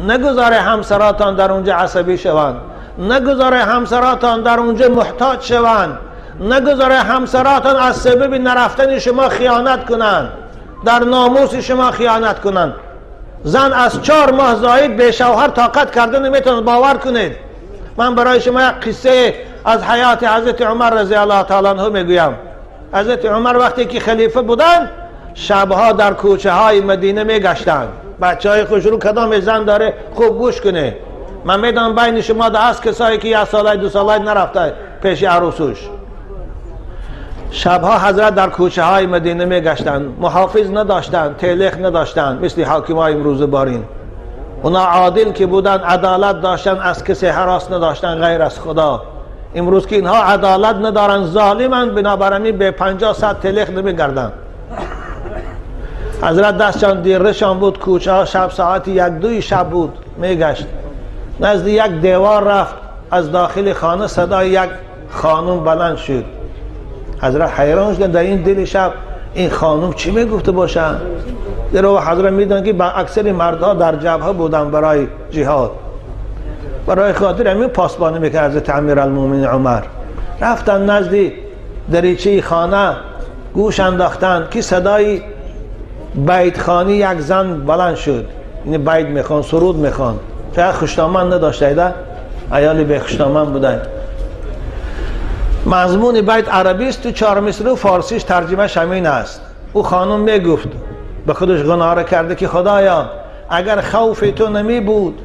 نگذاره همسراتان در اونجا عصبی شوند، نگذاره همسراتان در اونجا محتاج شوند، نگذاره همسراتان از سبب نرفتن شما خیانت کنند، در ناموس شما خیانت کنند. زن از 4 ماه زاید به شوهر طاقت کرده نمیتونه. باور کنید، من برای شما یک قصه از حیات حضرت عمر رضی الله تعالی عنه میگویم. حضرت عمر وقتی که خلیفه بودند، شبها در کوچه های مدینه میگشتند. بچه های خوشرو کدام زن داره خوب گوش کنه. من میدونم بین شما ده هست کسایی که 1 ساله 2 ساله نرفته پیش عروسوش. شبها حضرت در کوچه های مدینه میگشتند، محافظ نداشتند، تلخ نداشتند مثل حاکم های امروز بارین. اونا عادل که بودن، عدالت داشتن، از کسی هراس نداشتن غیر از خدا. امروز که اینها عدالت ندارن، ظالمن، بنابراین به 50-100 تلخ نمیگردن. حضرت دستشان دیرشان بود، کوچه ها شب ساعت 1-2 شب بود، میگشت. نزد یک دیوار رفت، از داخل خانه صدای یک خانم بلند شد. حضرت حیران شدن، در این دل شب این خانم چی میگفته باشه؟ در حضرت میدونن که با اکثر مردها در جبهه بودن برای جهاد، برای خاطر همین پاسبانی میکرد حضرت امیرالمومنین عمر. رفتن نزد دریچه خانه، گوش انداختن که صدای بیت خانی یک زن بلند شد. یعنی بیت میخوان، سرود میخوان. فقط خوشدامن نداشته، عیالی به خوشدامن بودن. مضمون بیت عربی است، تو 4 مصرع فارسیش ترجمه همین است. او خانم میگفت به خودش گناه کرده که خدایا اگر خوف تو نمی بود،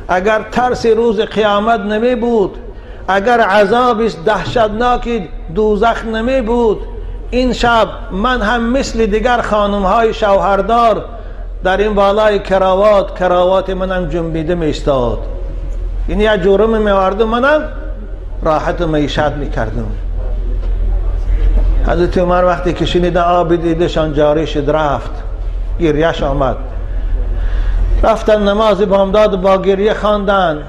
اگر ترس روز قیامت نمی بود، اگر عذاب دهشتناک دوزخ نمی بود، این شب من هم مثل دیگر خانم های شوهردار در این بالای کراوات منم جنبیده می ایستاد. یعنی یک جرم می آورد، منم راحت و معیشت می کردم. حضرت عمر وقتی که شنید آب دیدشان جاری شد، رفت گریهش آمد. رفتن نماز بامداد با گریه خواندن.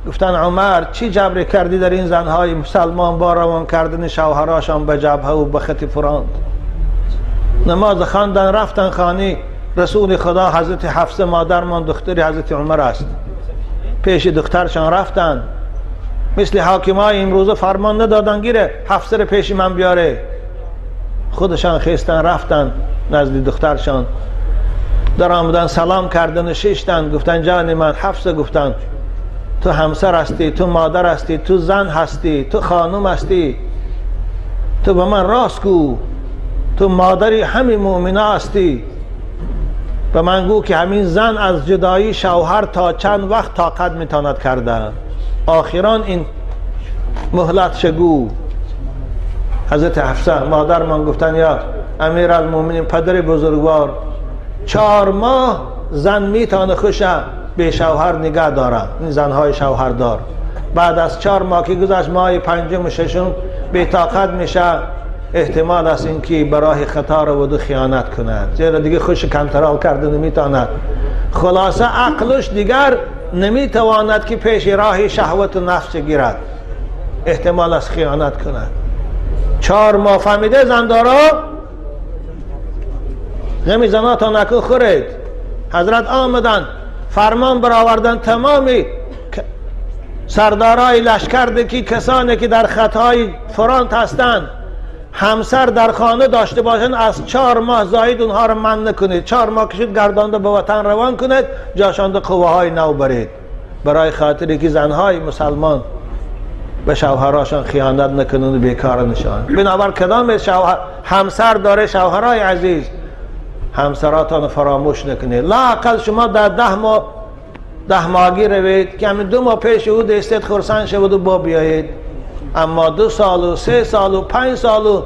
گفتن عمر چی جبر کردی در این زنهای مسلمان با روان کردن شوهراشان به جبهه و به خط فراند؟ نماز خواندن، رفتن خانه رسول خدا حضرت حفصه مادرمان دختر حضرت عمر است. پیش دخترشان رفتن، مثل حاکمای امروزه فرمان ندادن گیره حفصه رو پیش من بیاره. خودشان خیستن رفتن نزد دخترشان، در آمدن سلام کردن و ششتن. گفتن جان من حفصه، گفتن تو همسر هستی، تو مادر هستی، تو زن هستی، تو خانم هستی، تو به من راست گو، تو مادری همین مؤمنه هستی، به من گو که همین زن از جدایی شوهر تا چند وقت طاقت میتواند کرده، آخران این مهلت شگو. حضرت حفصه مادر من گفتن یا امیرالمومنین پدر بزرگوار، 4 ماه زن میتونه خوشه به شوهر نگه داره، این زنهای شوهردار. بعد از 4 ماه که گذشت، ماه 5 و 6 بی طاقت میشه، احتمال است اینکه برای خطا رو و خیانت کند، زیرا دیگه خوش کنترل کرده نمیتواند. خلاصه عقلش دیگر نمیتواند که پیش راه شهوت و نفس گیرد، احتمال است خیانت کند. 4 ماه فهمیده زندارا غمی زنا تا نکو خورید. حضرت آمدن فرمان برآوردن تمامی سردارای لشکر که کسانی که در خطای فرانت هستند همسر در خانه داشته باشند، از 4 ماه زاید اونها رو من نکنید. 4 ماه کشید گردانده به وطن روان کنید، جاشانده قوه های نو برید، برای خاطری که زنهای مسلمان به شوهراشان خیانت نکنند و بیکار نشان. بنابر کدام شوهر همسر داره، شوهرای عزیز همسراتان فراموش نکنید. لااقل شما در 10 ماه 10 ماهگی روید که همین 2 ماه پیش او دستید خرسند شود و با بیایید. اما 2 سال و 3 سال و 5 سال و